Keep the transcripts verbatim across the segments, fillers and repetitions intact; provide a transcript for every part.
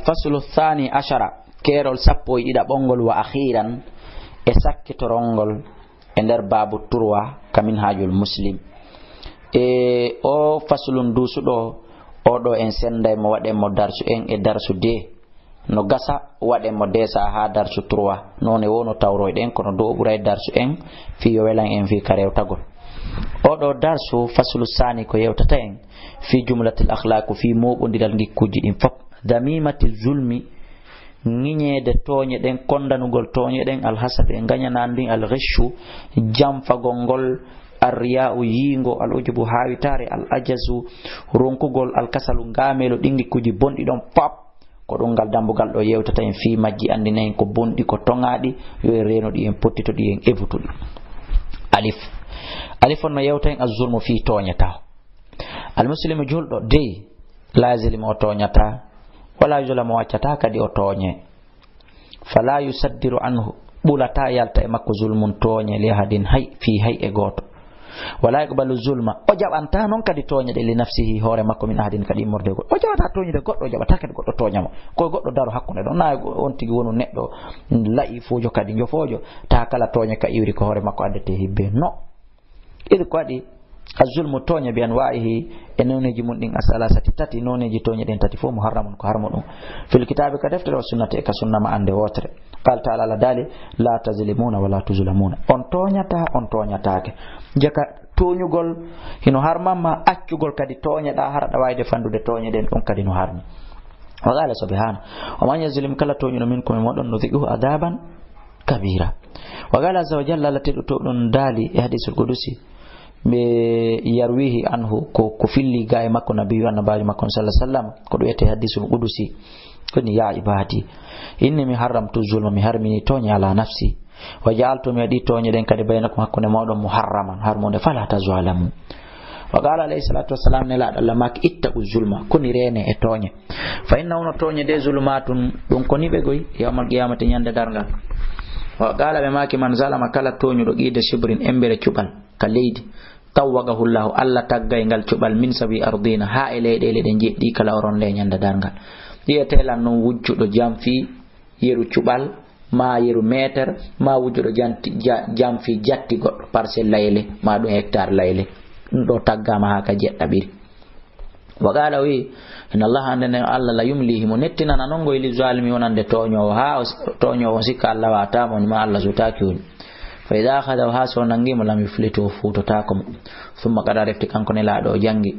Faslu thani ashara, keerol sappo e ɗiɗaɓol ngol, wa akhiran, e sakkitorol ngol e nder baabu trois ka Minhajul Muslim. E o faslun duusuɗo, o ɗo en senday mo, waɗen mo darsu en e darsu deux. No gasa waɗen mo deux haa darsu trois. Noone wo no tawroyɗen, kono dow ɓuray darsu en fii yo welan en fii ka rewtagol. O ɗo darsu, faslu sani, ko yewtata en fii jumlatil akhlaq, fii mooɓondiral ngikkuuji ɗin fop. Damimatil zulmi, ŋiñeede tooñe ɗen, kondanugol tooñe ɗen, alhasad, e ngañanaandi ndin, alghishu, janfagol ngol, arriya'u, yiingo, al ujubu, haawitaare, al ajazu, ronkugol, al kasalu, ngaameelo, ɗin ngikkuuji bonɗi ɗon fop. Ko ɗum ngal dambugal ɗo yewtata en fii majji, anndina en ko bonɗi, ko toŋaaɗi, yo en reeno ɗi, en pottito ɗi, en evutu ɗi. Alif. Alif on no yewta en az-zulmu fii tooñe taho. Al muslimu julɗo dey, la yazlimu, o tooñataa, wala yuzlamu, o accataa kadi o tooñe. Fala yusaddiru anhu, ɓulataa yalta e makko, zulmun, tooñe, li ahadin, hay, fii hay e gooto. Wala yaqbalu zulma, o jaɓantaa non kadi tooñe ɗe, li nafsihi, hoore makko, min ahadin, kadi immorde e goɗɗo. O jaɓataa tooñude goɗɗo, o jaɓataa kadi goɗɗo tooña mo. Ko goɗɗo daro hakkunde ɗon, na on tigi wonu neɗɗo la'ifuujo kadi njofoojo, taa kala tooñe ka iwri ko hoore makko addete hibbe. No. Id ko waɗi, az-zulmu, tooñe, bi anwa'ihi, e nooneeji mun ɗin, as-salasati, tati, nooneeji tooñe ɗen tati fof, muharramun, ko harmuɗum, fil kitaabi, ka deftere, wa sunnati, e ka sunna, ma, annde wootere. Qala ta'ala, Allah daali, la tazlimuna wala tuzlamuna. On tooñataa, on tooñataake. Jaka tooñugol hino harmamma, accugol kadi tooñeɗaa, hara ɗa waawde fandude tooñe ɗen, ɗum kadi no harmi. Wa qala subhanahu, wa man yazlim, kala tooñuɗo, minkum, e moɗon, nuziquhu adaban kabira. Wa qala azza wa jalla, Allah tedduɗo ɗon daali e hadisul qudusi, ɓe yarwihi anhu, ko, ko filli ga e makko, nabiyyu, annabaajo makko, sallallahu alaihi wasallam, ko ɗum wiyetee hadisul qudusi. Koni, ya ibadi, inni, mi harramtu zulma, mi harmini tooñe, ala nafsi, wa ja'altu, mi waɗi tooñe ɗen kadi, baynakum, hakkunde moɗon, muharraman, harmunde, fala tazalamu. Wa qala alayhi salatu wassalam, nelaaɗo Allah maaki, ittaqu zulma, koni reene e tooñe. Fa innahu, no tooñe de, zulumatun, ɗum ko niɓe goy, yawmal qiyamati, ñande darngal. Wa qala, ɓe maaki, man zalama, kala tooñuɗo, qida shibrin, embere cuɓal ka leydi, tawwaqahu Allahu, Allah taggay ngal cuɓal, min sawi ardina, haa e leyɗeele ɗe njeɗɗi, kala o ronde ñande darngal. Yi'etee lan non wujjuɗo janfi yeru cuɓal, ma yeru meeter, ma wujjuɗo janti-, ja-, janfi jatti goɗɗo, parcelle layele, ma ɗum hectare layele. Ɗum ɗo taggaama haa ka jeɗɗaɓiri. Wa qala, o wi, inna Allah, annde nden Allah, la yumli, himo nettinana non ngoy, li zalimi, wonande tooñoowo, haa o s-, tooñoowo on sikka Allah waataamo, ma Allah sutaaki woni. Fa idha akhadahu, haa so nangi mo, lam yuflitu, o fuutotaako mo. Thumma qara, refti kanko nelaaɗo o jangi,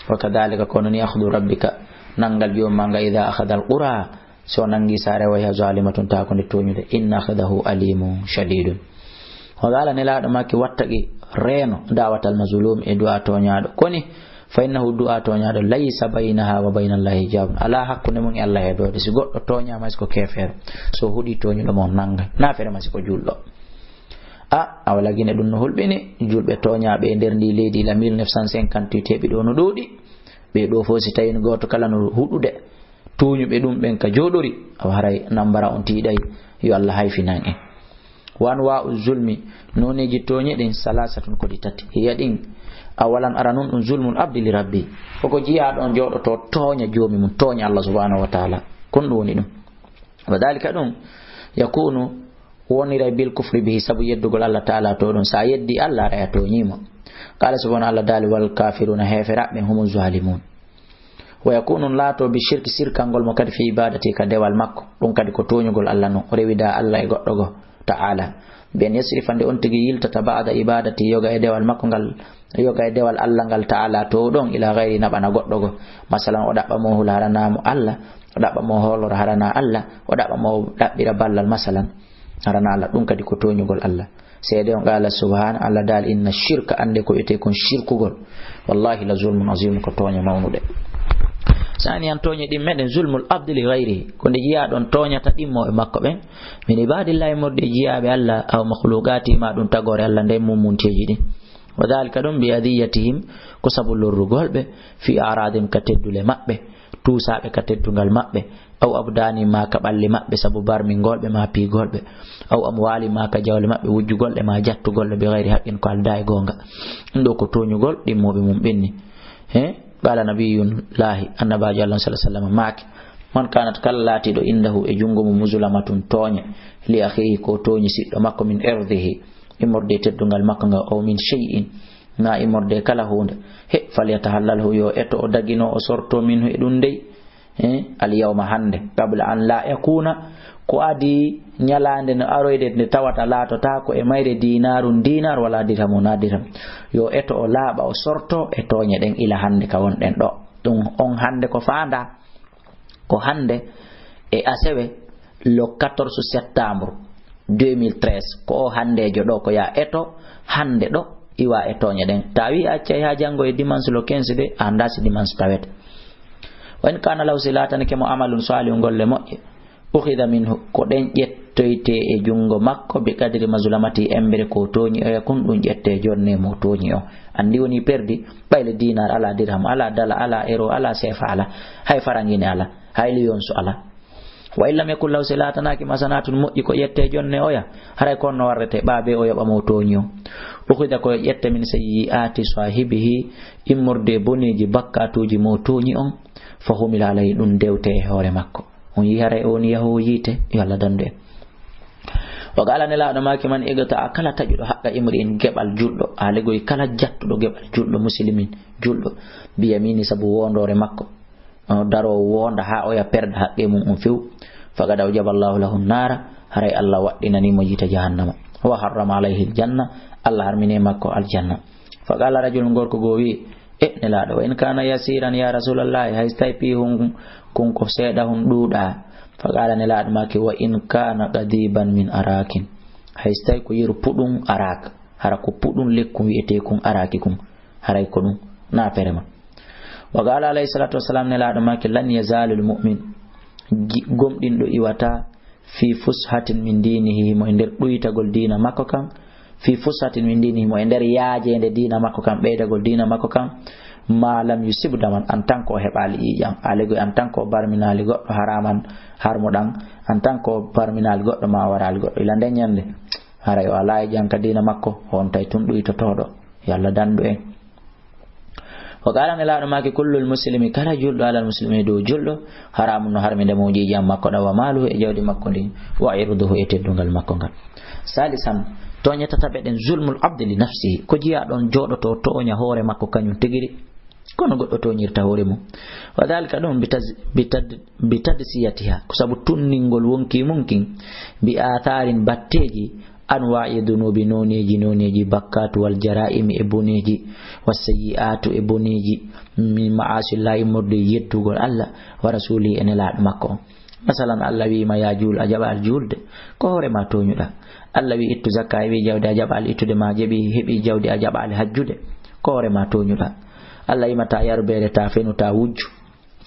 wa kadhalika, kono ni, akhdu rabbika, nangal joom ma nga, idha akhadha al-qura, so nangi saare, wa hiya zalimatun, taa ko nde tooñude, inna akhdahu alimun shadidun. O qala, nelaaɗo maaki, wattaqi, reeno, da'watal mazlum, e du'a tooñaaɗo. Koni, fa innahu, du'a tooñaaɗo, laysa baynaha wa bayna Allahi hijabun, alaa hakkunde mum e Allah heedoode. Si goɗɗo tooñaama, si ko keefeero, so huɗi tooñuɗo mo, nanga. Na fere ma si ko julɗo. A, a wala gine ɗum no hulɓini, julɓe tooñaaɓe e nder ndi leydi ila mille neuf cent cinquante-huit heɓi ɗo no ɗuuɗi. Ɓe ɗo fof, si tawi gooto kala no huɗude, tooñuɓe ɗum ɓen ka jooɗori, awa haray nambara on tiiɗay, yo Allah hayfinan en. Wa anwa'u zulmi, nooneeji tooñe ɗin, salasatun, ko ɗi tati. Hiya ɗin, awalan, aranun ɗum, zulmul abdi li rabbi. Koko jiyaaɗo on jooɗoto tooña joomi mum, tooña Allah subhanahu wa ta'ala. Kon ɗum woni ɗum. Wa dhalika, ɗum yakunu, woniray, bil kufri bihi, sabu yeddugol Allah ta'ala to ɗum. Sa yeddi Allah, aray a tooñi mo. Qala subhanahu, Allah daali, wal kafiruna, heeferaɓe, humu zalimun. Wa yakunu, laato, bi shirki, sirkangol mo kadi, fi ibadati, ka dewal makko. Ɗum kadi ko tooñugol Allah non, o rewida Allah e goɗɗo goo, ta'ala. Bi an yasrifa, nde on tigi yiltata, ba'da ibadati, yoga e dewal makko ngal, yoga e dewal Allah ngal, ta'ala, to ɗon, ila ghayri, naɓana goɗɗo goo. Masalan, o ɗaɓɓa mo hula, harana mo Allah, o ɗaɓɓa mo hoolora, harana Allah, o ɗaɓɓa mo ɗaɓɓira ballal, masalan, harana Allah. Ɗum kadi ko tooñugol Allah. Seede on, qala subhana, Allah daali, inna shirka, annde ko wiyetee kon shirkugol, wallahi la zulmun azim, ko tooñe mawnuɗe. Saniyan, tooñe ɗin meɗen, zulmul abdi li ghayrihi, ko nde jiyaaɗo on tooñata ɗimmo e makko ɓen, min ibadillahi, mordi e jiyaaɓe Allah, aw makhluqati, ma ɗum tagoore Allah nden, mummunteeji ɗin. Wa dhalika, ɗum, bi adiyatihim, ko sabu lorrugol ɓe, fi a'radihim, ka teddule maɓɓe, tuusaaɓe ka teddungal maɓɓe, aw abdani, ma ka ɓalli maɓɓe, sabu barmingol ɓe ma piigol ɓe, aw amwali, ma ka jawle maɓɓe, wujjugol ɗe ma jattugol ɗe, bi ghayri haqqin, ko aldaa e goonga. Ɗum ɗo ko tooñugol ɗimmoɓe mum ɓen ni. He? Qala nabiyullahi, annabaajo Allah sallallahu alaihi wasallam maaki, Man kanat, kala laatiiɗo indahu e junngo mum, muzlamatun tooñe, li akhihi, ko tooñi siɗɗo makko, min irdihi, immorde e teddungal makko ngal, aw min shay'in, na immorde e kala huunde, he, falyatahallalhu, yo eto o dagino, o sorto, minhu e ɗum ndey, he, al yawma hannde, qabla an la yakuna, ko adii ñalaande no aroyde nde tawata laatotaako e mayre dinaarun dinaar wala dirhamun na dirham, yo eto o laaɓa, o sorto e tooñe ɗen ila hannde ka wonɗen ɗo. Ɗum on hannde ko faandaa. Ko hannde e asewe, le quatorze septembre deux mille treize, ko o hanndeejo ɗo, ko ya eto hannde ɗo iwa e tooñe ɗen. Ta wi a accay ha janngo e dimanche le quinze de, a annda si dimanche tawete. Wa in kana lahu, si laatanike mo amalun salihun, golle moƴƴe, ukhidha minhu, ko ɗen ƴettoyte e junngo makko, bi qadri mazlamati, embere ko tooñi oya kun, ɗum ƴette jonne mo tooñi o. Anndi woni perdi, ɓayle dinar ala, dirham ala, dala ala, euro ala, sefa ala, hay farangine ala, hay liyonsu ala. Wa in lam yakun lahu, si laatanaaki masanatun moƴƴi, ko ƴette jonne oya, haray kon no warrete, ɓaabe o yoɓa mo tooñi o. Ukhidha, ko ƴette min sayyi'ati sahibihi, immorde boneeji bakkatuuji mo tooñi on, fa humila alayhi, ɗum dewte e hoore makko. On yi haray on yaho yiite, yo Allah dandu en. Wa qala, Nelaaɗo maaki, man iqta'a, kala taƴuɗo haqqa imri'in, geɓal julɗo, a legoy kala jattuɗo geɓal julɗo, muslimin, julɗo, bi yamini, sabu wondoore makko, o daro wonda ha oya perda haqqe mum on few, faqad awjaba Allahu lahu nara, haray Allah waɗɗinani mo yiite jahannama, wa harrama alayhi aljanna, Allah harmine makko aljanna. Fa qala rajulun, gorko goo wi, e Nelaaɗo, wa in kana yasiran ya Rasulallahi, hay so tawi piihun kun ko seeɗa hun ɗuuɗa. Fa qala, Nelaaɗo maaki, wa in kana qadiban min arakin, hay so tawi ko yeru puɗum arak, hara ko puɗum lekkun wi'ete kun araki kun, haray ko ɗum na ferema. Wa qala alayhi salatu wassalam, Nelaaɗo maaki, lan yazalul mu'min, gi-, gomɗinɗo iwata fi fushatin min dinihi, himo e nder ɗuytagol diina makko kan, fi fushatin min dinihi, himo e nder yaajeende diina makko kan, ɓeydagol diina makko kan, ma lam yusib daman, en tant que o heɓaali ƴiiƴan, a legoy en tant que o barminaali goɗɗo haraman harmuɗan, en tant que o barminaali goɗɗo ma o waraali goɗɗo, ila nden ñande, haray o alaa e ƴiiƴan ka diina makko, o ontay tun ɗuytotooɗo, yo Allah dandu en. Wa qala, Nelaaɗo maaki, kullul muslimi, kala julɗo alal muslimi, dow julɗo, haramun no harminde mo ƴiiƴan makko ɗan, wa maaluhu, e jawdi makko ndin, wa irduhu, e teddungal makko ngal. Salisan, tooñe tataɓe ɗen, zulmul abdi li nafsihi, ko jiya ɗon jooɗoto tooña hoore makko kañum tigiri, kono goɗɗo tooñirta hoore mum. Wa dhalika, ɗum, bi taz-, bi tad-, bi tadsiyatiha, ko sabu tunningol wonki mum kin, bi aatharin, batteeji, anwa'i dunubi, nooneeji, nooneeji bakkaatu, wal jara'imi, e boneeji, was sayyi'atu, e boneeji, min ma'asillahi, immorde e yeddugol Allah, wa rasulihi, e Nelaaɗo makko on. Masalan, Allah wi'i ma, "Ya juul," a jaɓaali juulde, ko hoore ma tooñuɗa. Allah wi'i, "Ittu zakka," heɓi jawdi, a jaɓaali ittude, ma jeɓi, heɓi jawdi, a jaɓaali hajjude, ko hoore ma tooñuɗa. Allah wi'i ma, "Ta yaru beere, ta fenu, ta wujju,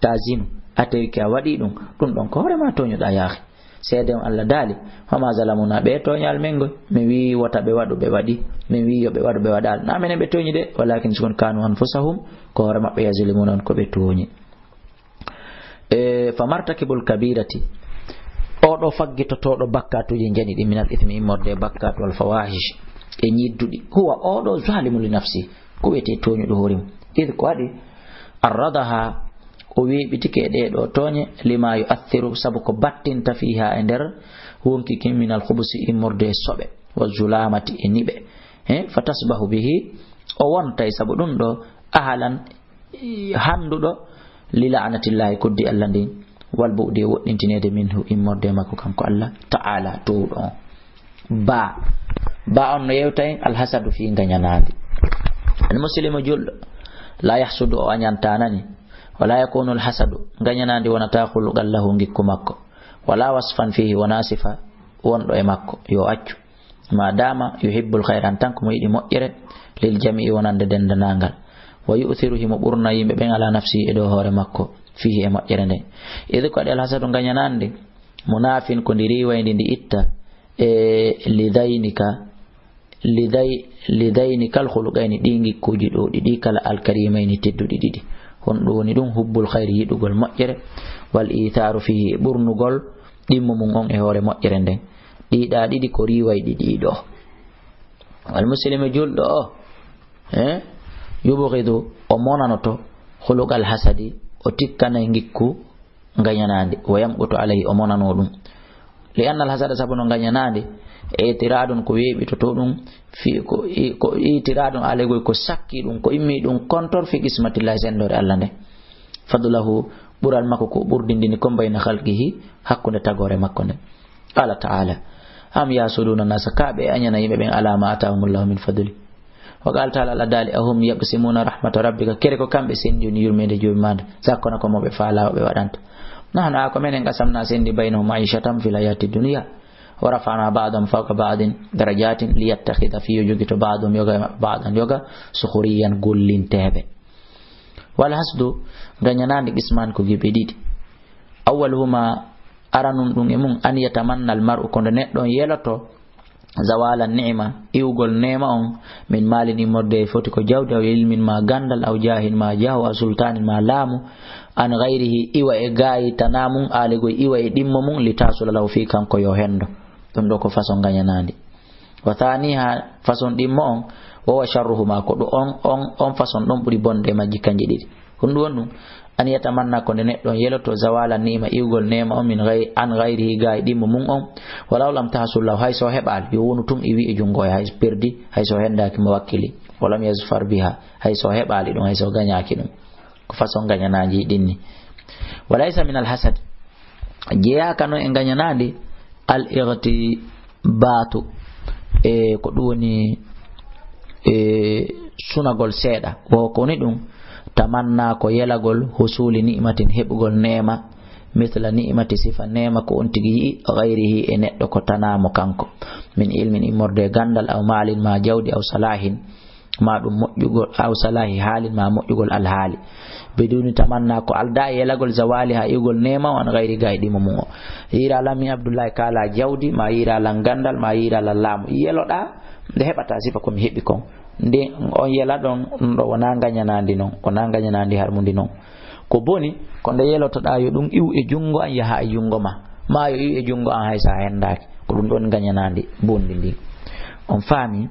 ta zinu," a tewike a waɗi ɗum, ɗum ɗon ko hoore ma tooñuɗa, yaahi. Seede on Allah daali, "Wa ma zalamuna," ɓe tooñaali men ngoy. Min wi'i wota ɓe waɗu, ɓe waɗi. Min wi'i yo ɓe waɗu, ɓe waɗaali. Na menen ɓe tooñi de, walakin, si kon, kanu anfusahum, ko hoore maɓɓe, yazlimuna, on ko ɓe tooñi. E, fa martakibul kabirati, oɗo faggitotooɗo bakkatuuji njani ɗi, minal ithmi, immorde e bakkatu, wal fawahish, e ñidduɗi, huwa, oɗo, zalimu li nafsi, ko wiyetee tooñuɗo hoore mum. Id, ko waɗi, arradaha, o weeɓitike e ɗee ɗoo tooñe, lima yu'athiru, sabu ko battinta, fiha, e nder wonki kin, minal khubusi, immorde e soɓe, wa zulamati, e niɓe. He, fa tasbahu bihi, o wontay sabu ɗum ɗoo, ahalan, hannduɗo, li la'natillahi, koddi Allah ndin, wal bu'di, e woɗɗintineede, minhu, immorde e makko kanko Allah, ta'ala, toowɗo on. Ba, ba on no yewta en alhasadu fii ngañanaandi. Al muslimu julɗo, la yahsudu, o añantaa nani, wala yakunu alhasadu, ngañanaandi wonataa khuluqan lahu, ngikku makko, wala wasfan fihi, wonaa sifa wonɗo e makko, yo accu. Ma dama yuhibbul khayra, en tant que mo yiɗi moƴƴere, lil jami'i, wonande denndaangal. Wa yu'thiru, himo ɓurna yimɓe ɓen, ala nafsi, e dow hoore makko, fihi, e moƴƴere nden. Id, ko waɗi alhasadu ngañanaandi, munafin, ko ndi riiwayndi, ndi itta, e lidaynika, liday-, lidaynikal khuluqayni, ɗi ngikkuuji ɗoo ɗiɗi kala, alkarimayni, tedduɗi ɗiɗi. Honɗum woni ɗum? Hubbul khayri, yiɗugol moƴƴere, wal itharu fihi, e ɓurnugol ɗimmo mum on e hoore moƴƴere nden. Ɗii ɗaa ɗiɗi ko riiwayɗi ɗiɗo. Al muslimu julɗo o, eh, yubghidu, o monanoto, khuluqal hasadi, o tikkanay ngikku ngañanaandi, wa yamqutu alayhi, o monano ɗum. Li annal hasada, sabu no ngañanaandi, itiradun, ko weeɓitoto ɗum, fi, ko i-, ko itiradun, alayhi, ko sakki ɗum, ko immi ɗum kontor fi qismatillahi, senndoore Allah nde. Fadlahu, ɓural makko ko ɓurdindini kon bayna khalqihi, hakkunde tagoore makko nde. Qala ta'ala, am yahsuduna nasa, ka ɓe añana yimɓe ɓen ala ma atahumullahu min fadli. Wa qala ta'ala, Allah daali, ahum yaqsimuna rahmata rabbika, kere ko kamɓe senndi woni yurmeende Joomi maa nde, sakkona ko mo ɓe faalaa o ɓe waɗanta. Nahnu, a ko menen, qasamna, senndi, baynahum ma'ishatahum fil hayati dunya, wa rafa'na ba'dahum fawqa ba'din darajatin liyattakhidha, fi yo jogito, ba'dahum yoga, ba'dan yoga, sukhriyan, gollinteeɓe. Wal hasdu, ngañanaandi, qismaani, ko geɓe ɗiɗi. Awwaluhuma, aranun ɗum e mum, an yatamanna al mar'u, ko nde neɗɗo on yeloto, zawala ni'ma, iwgol neema on, min maalin, immorde e foti ko jawdi, aw ilmin, ma ganndal, aw jaahin, ma jaahu, aw sultaanin, ma laamu, an ghayrihi, iwa e gaayi tanaa mum, aaligoy iwa e ɗimmo mum, li tahsula lahu, fii kanko yo henndo. Ɗum ɗo ko façon ngañanaandi. Wa thaniha, façon ɗimmo on, wa huwa sharruhuma, ko ɗum on, on, on façon ɗon ɓuri bonde e majji kanji ɗiɗi. Honɗum woni ɗum? An yatamanna, ko nde neɗɗo on yeloto, zawala ni'ma, iwgol neema on, min ghay-, an ghayrihi, gaayi ɗimmo mum on, walaw lam tahsul lahu, hay so heɓaali, yo wonu tun iwi e junngo, hay perdi, hay so henndaaki mo wakkili, walam yazfar biha, hay so heɓaali ɗum, hay so gañaaki ɗum. Ko façon ngañanaandi ɗin ni. Wa laysa min al hasad, jeyaaka noon e ngañanaandi, al ightibatu, e ko ɗum woni, e sunagol seeɗa. Wo ko woni ɗum, tamanna, ko yelagol, husuli ni'matin, heɓugol neema, mithla ni'mati, sifa neema ko on tigi yi'i, ghayrihi, e neɗɗo ko tanaa mo kanko, min ilmin, immorde e ganndal, aw maalin, ma jawdi, aw salahin, ma ɗum moƴƴugol, aw salahi haalin, ma moƴƴugol alhaali. Biduni tamanna, ko aldaa e yelagol, zawali, ha iwgol neema o, an gayri, gaayi ɗimmo mum o. Yiira lan min Abdullahi kaala jawdi, ma yiira lan ganndal, ma yiira lan laamu. Yeloɗaa nde heɓata sifa ko mi heɓi kon. Nde on yela ɗon, ɗum ɗo wonaa ngañanaandi non, wonaa ngañanaandi harmundi non. Ko boni, ko nde yelotoɗaa yo ɗum iw e junngo an, yaha e junngo ma. Ma yo iw e junngo an hay so a henndaaki. Ko ɗum ɗon ngañanaandi bonndi ndin. On faami?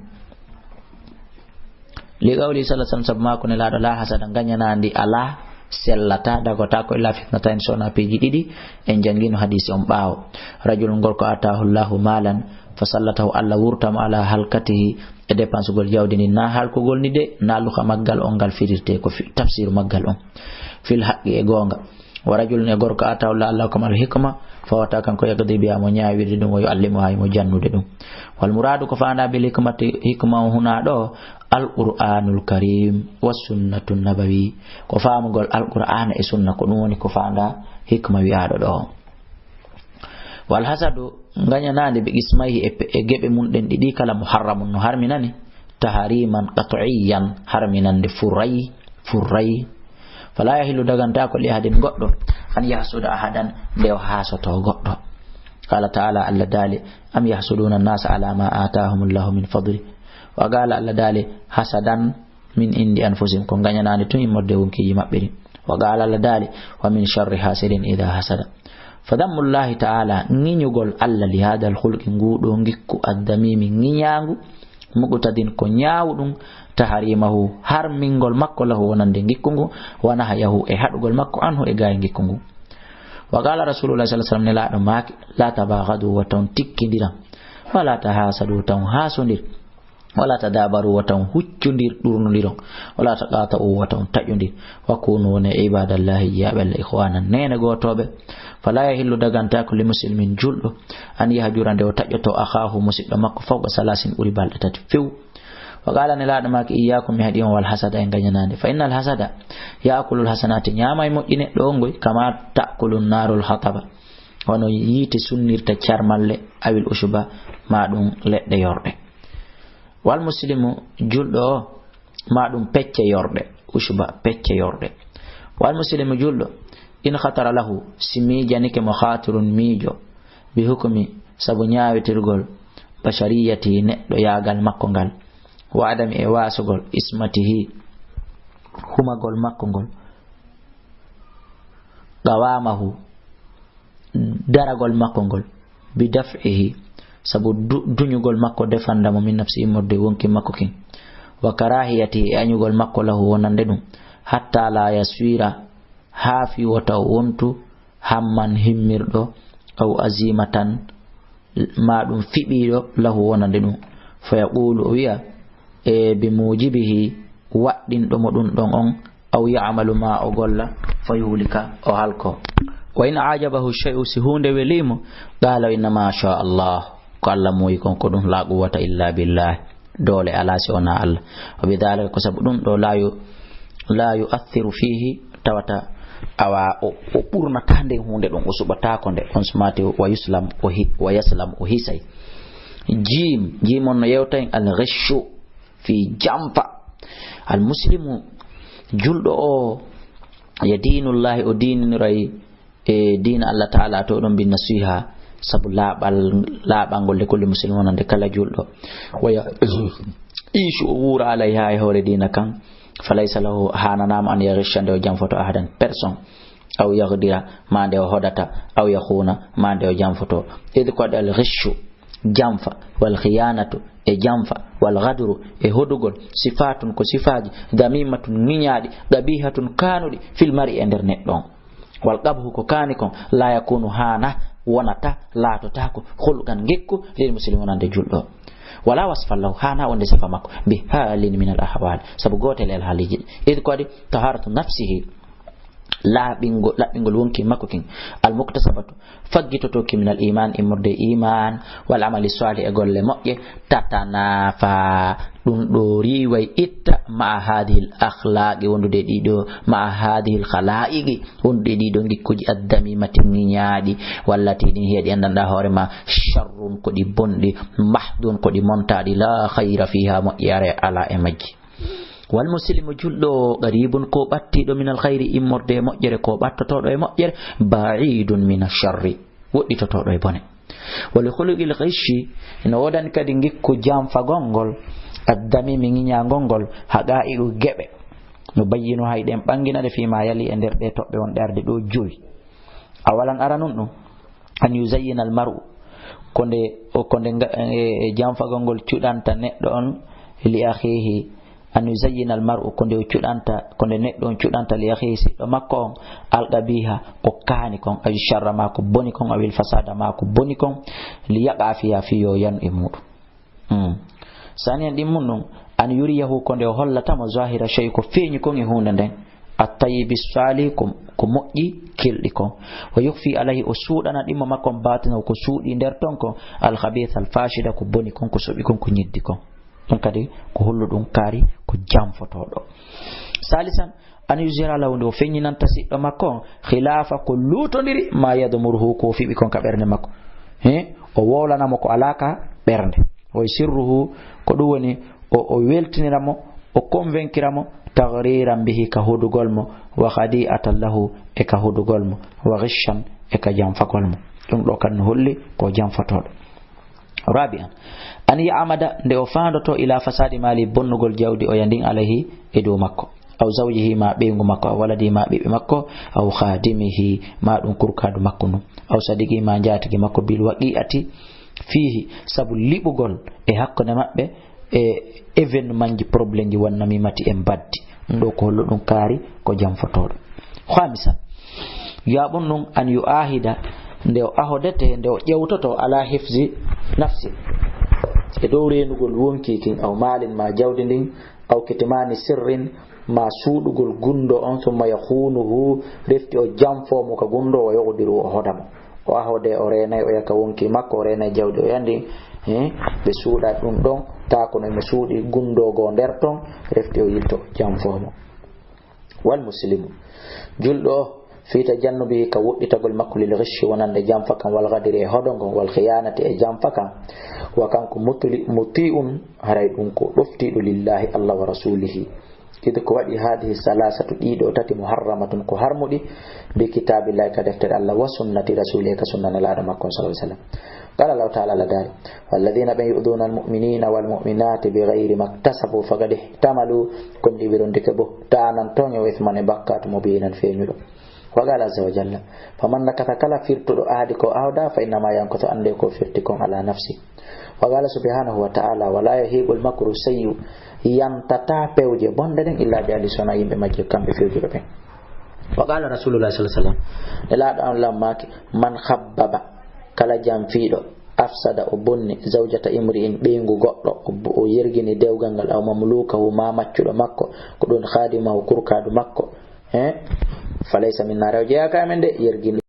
Li qawli sallallahu alaihi wasallam, sabu maako Nelaaɗo, "La hasada, ngañanaandi alaa, sellataa, dagotaako, illa fitnatayn, so wonaa piiji ɗiɗi." En janngino hadiisi on ɓaawo. Rajulun, gorko, ataahu Allahu maalan, fa sallatahu, Allah wurtamo ala halkatihi, e dépensegol jawdi ndin, na halkugol ni de, na luka maggal on ngal firirte, ko fi-, tafsiru maggal on. Fil haqqi, e goonga. Wa rajulun, e gorko, ataahu Allah, Allah hokkamo al hikma, fawata kanko yaqdi biha, mo ñaawirde ɗum, wa yuallimuha, mo jannude ɗum. Wal muradu, ko faanda bil hikmati, hikma o huna ɗo, al qur'anul karim, wa sunnatun nabawi. Ko faamugol al qur'ana e sunna, ko ɗum woni ko faanda hikma wi'aaɗo ɗo. Wal hasadu, ngañanaande, bi qismayhi, e pe-, e geɓe mum ɗen ɗiɗi kala, muharramun, no harminani, tahriman qat'iyyan, harminande furay, furay. Fala yahillu, dagantaako, li ahadin, goɗɗo, an yahsuda ahadan, nde o haasoto goɗɗo. Qala ta'ala, Allah daali, am yahsuduna an-nasa ala ma atahumullahu min fadli. Wa qala, Allah daali, hasadan min indi anfusihim, ko ngañanaande tun immorde wonkiiji maɓɓe ɗin. Wa qala, Allah daali, wa min sharri hasidin idha hasada. Fa dammullahi ta'ala, ŋiñugol Allah li hadal khulqi, nguu ɗoo ngikku, addamimi, ŋiñaangu, muqtadin, ko ñaawuɗum, tahrimahu, harmingol makko, lahu, wonande ngikku ngu, wa nahyahu, e haɗugol makko, anhu, e gaayi ngikku ngu. Wa qala Rasulullah sallallahu alaihi wasallam, Nelaaɗo maaki, la tabaghadu, wata on tikkindiran, wala tahasadu, wata on haasondir. Wala tadabaru, wata on huccundir, ɗurnondiron. Wala taqata'u, wata on taƴondir. Wa kunu, wone, ibadallahi, jiyaaɓe Allah, ikhwanan, neene gootooɓe. Fala yahillu, dagantaako, li muslimin, julɗo, an yahjura, nde o taƴoto, akhahu, musiɗɗo makko, fawqa salasin, ɓuri balɗe tati few. Wa qala, Nelaaɗo maaki, iyyakum, mi haɗi on, wal hasada, e ngañanaande. Fa innal hasada ya'kulul hasanati, ñaama e moƴƴi neɗɗo on ngoy, kama ta'kulun narul hataba, wano yiite sunnirta carmalle, awil ushuba, ma ɗum leɗɗe yorɗe. Wal muslimu, julɗo o, ma ɗum pecce yorɗe, ushuba, pecce yorɗe. Wal muslimu, julɗo, in khatara lahu, si miijanike mo khatirun, miijo, bi hukmi, sabu ñaawitirgol, bashariyati, neɗɗo yaagal makko ngal, wa adami, e waasugol, ismatihi, humagol makko ngol, qawamahu, daragol makko ngol, bi daf'ihi, sabu du-, duñugol makko, defanda mo, min nafsi, immorde wonki makko kin, wa karahiyati, e añugol makko, lahu, wonande ɗum, hatta la yaswira, haa fii wota o wontu, hamman himmirɗo, aw azimatan, ma ɗum fiɓiiɗo, lahu wonande ɗum. Fa yaqulu, o wiya, e bi mujibihi, waɗɗinɗo mo ɗum ɗon on, aw ya'malu, ma o golla, fa yuhlika, o halko. Wa in ajabahu shay'u, si huunde weli mo, qala, inna ma sha Allah, ko Allah muuyi kon, ko ɗum, la quwwata illa billah, doole alaa si wonaa Allah. Wa bidhalika, ko sabu ɗum ɗo, la yu-, la yu'athiru fihi, tawata awa o, o ɓurnata nden huunde ɗum, o suɓataako nde, on sumaati wa yuslam, o hi-, wa yaslam, o hisay. Jiim, jiim on no yewta en al ghishu fi jamfa. Al muslimu, julɗo o, ya diinullahi, o diininoray e diina Allah Ta'ala to ɗon bin nasiha, sabu laaɓal, laaɓangol de kulli muslim wonande kala julɗo. Wa ya-, iishu o wuura alayha e hoore diina kan, fa laysa lahu, haananaama an yaghisha nde o jamfoto ahadan personne, aw yaghdira ma nde o hodata, aw yakhuuna ma nde o jamfoto. Id ko al ghishu, jamfa, wal khiyanatu e jamfa, wal ghadru e hodugol, sifatun ko sifaaji, damimatun ŋiñaaɗi, qabihatun kaanuɗi, fil mar'i e nder neɗɗo on. Wal qabhu ko kaani kon, la yakunu haana, wonata, laatotaako, khulqan ngikku, lil muslim wonande julɗo. Wala wasfan lahu, haana wonde sifa makko, bi halin min al ahwal, sabu gootel e haaliji ɗi. Id ko waɗi taharatu nafsihi, laaɓingol, laɓɓingol wonki makko kin. Al muktasabatu, faggitotooki min al iman, immorde e iman, wal amali salih e golle moƴƴe, tatanafa, ɗum ɗo riiway itta, ma hadihil akhlaqi, wondude e ɗiɗo, ma hadihil khalaiqi, wondude e ɗiɗo ngikkuji addamimati ŋiñaaɗi, wallati ɗin heeɗi anndanɗa hoore ma, sharrun ko ɗi bonɗi, mahdun ko ɗi montaaɗi, la khayra fiha, moƴƴere alaa e majji. Wal muslimu, julɗo o, qaribun ko ɓattiiɗo, minal khayri, immorde e moƴƴere, ko ɓattotooɗo e moƴƴere, ba'idun mina sharri, woɗɗitotooɗo e bone. Wa li khuluqil ghishi, ina woodani kadi ngikku janfagol ngol, addamimi, ŋiñaangol ngol, haqaa'iqu, geɓe. No bayyinu, hay ɗen ɓanngina ɗe, fii ma yali, e nder ɗe toɓɓe wonɗe arde ɗo jowi. Awalan, aranun ɗum, an yuzayyina al mar'u, ko nde, o, ko nde nga-, e, e janfagol ngol cuɗanta neɗɗo on, li akhihi, an yuzayyina al mar'u, ko nde o cuɗanta, ko nde neɗɗo on cuɗanta, li akhihi, siɗɗo makko on, al qabiha, ko kaani kon, aw sharra, ma ko boni kon, aw il fasada, ma ko boni kon, li yaqa fiha, fii yo yanu e muɗum. Hmm. Saniyan ɗimmun ɗum, an yuriyahu, ko nde o hollata mo, zahira shay, ko feeñi kon e huunde nden, at tayyibi salih, ko, ko moƴƴi kelɗi kon, wa yukhfi alayhi, o suuɗana ɗimmo makko on, batinahu, ko suuɗi nder ton kon, al khabith al fashida, ko boni kon, ko soɓi kon, ko ñiddi kon. Ɗum kadi ko hollu ɗum kaari ko janfotooɗo. Salisan, an yuzhira lahu, nde o feññinanta siɗɗo makko on, khilafa, ko luutondiri, ma yadmuruhu, ko o fiɓi kon ka ɓernde makko. He, o wowlana mo ko alaa ka ɓernde. Wa yusirruhu, ko ɗum woni o, o weltinira mo, o convaincira mo, taghriran bihi, ka hudugol mo, wa khadi'atan lahu, e ka hudugol mo, wa ghishan, e ka janfagol mo. Ɗum ɗo kan no holli ko janfotooɗo. Rabi'an, an ya'mada, nde o faandoto, ila fasadi mali, bonnugol jawdi oya ndin, alayhi, e dow makko, aw zawjihi, ma ɓeyngu makko, aw waladihi, ma ɓiɓɓe makko, aw khadimihi, ma ɗum kurkaadu makko ndun, aw sadiqihi, ma njaatigi makko, bil waqi'ati fihi, sabu liɓugol e hakkunde maɓɓe, e événement ji, problème ji, wan namimati e mbaddi. Ɗum ɗo ko hollu ɗum kaari ko janfotooɗo. Khamisan, yaaɓun ɗum, an yu'ahida, nde o ahodete, nde o ƴewtoto, ala hifzi nafsi, e dow reenugol wonki kin, aw malin, ma jawdi ndin, aw kitmani sirrin, ma suuɗugol gundo on, summa yakhunuhu, refti o janfo mo ka gundo, wa yughdiru, o hoda mo. O ahode, o reenay, o yaka wonki makko, o reenay jawdi o yandi, he, ɓe suuɗa ɗum ɗon, taa kono mo suuɗi gundoogo nder ton, refti o yilto, janfo mo. Wal muslimu, julɗo o, fi tajannubi, ka woɗɗitagol makko, lil ghishi, wonande janfa kan, wal ghadiri, e hodo ngon, wal khiyanati, e janfa kan, wa kanko mutli-, muti'un, haray ɗum ko ɗoftiiɗo, lillahi, Allah, wa rasulihi. Id ko waɗi, hadhihi salasatu, ɗiɗo tati, muharramatun, ko harmuɗi, bi kitabillahi, ka deftere Allah, wa sunnati rasuli, ka sunna Nelaaɗo makko on, sallallahu alaihi wasallam. Qala Allahu ta'ala, Allah daali, walladhina, ɓen, yu'dhuna almu'minina walmu'minati bighayri maktasabu faqad ihtamalu, kon ɗi wirondike bo, tanan toño, wa ithman, e bakkaatu, mubinan, feeñuɗo. Wa qala azza wa jalla, faman nakatha, kala firtuɗo ahdi ko ahda, fa innama yankuthu, annde ko firti kon, ala nafsi. Wa qala subhanahu wa ta'ala, wala yahiqul makru sayyi'u, yantata pewje bonɗe ɗen, illa bi ahli, sona yimɓe majje, kamɓe fewjuɓe ɓen. Wa qala Rasulullah sallallahu alaihi wasallam, Nelaaɗo Allah maaki, "Man khabbaba, kala janfiiɗo, afsada, o bonni, zawjata imri'in, ɓeyngu goɗɗo, o bo-, o yergini dewgal ngal, aw mamlukahu, ma maccuɗo makko, ko ɗum khadimahu, kurkaadu makko, he, falaysa minna, rew jeyaaka e men de, yergini."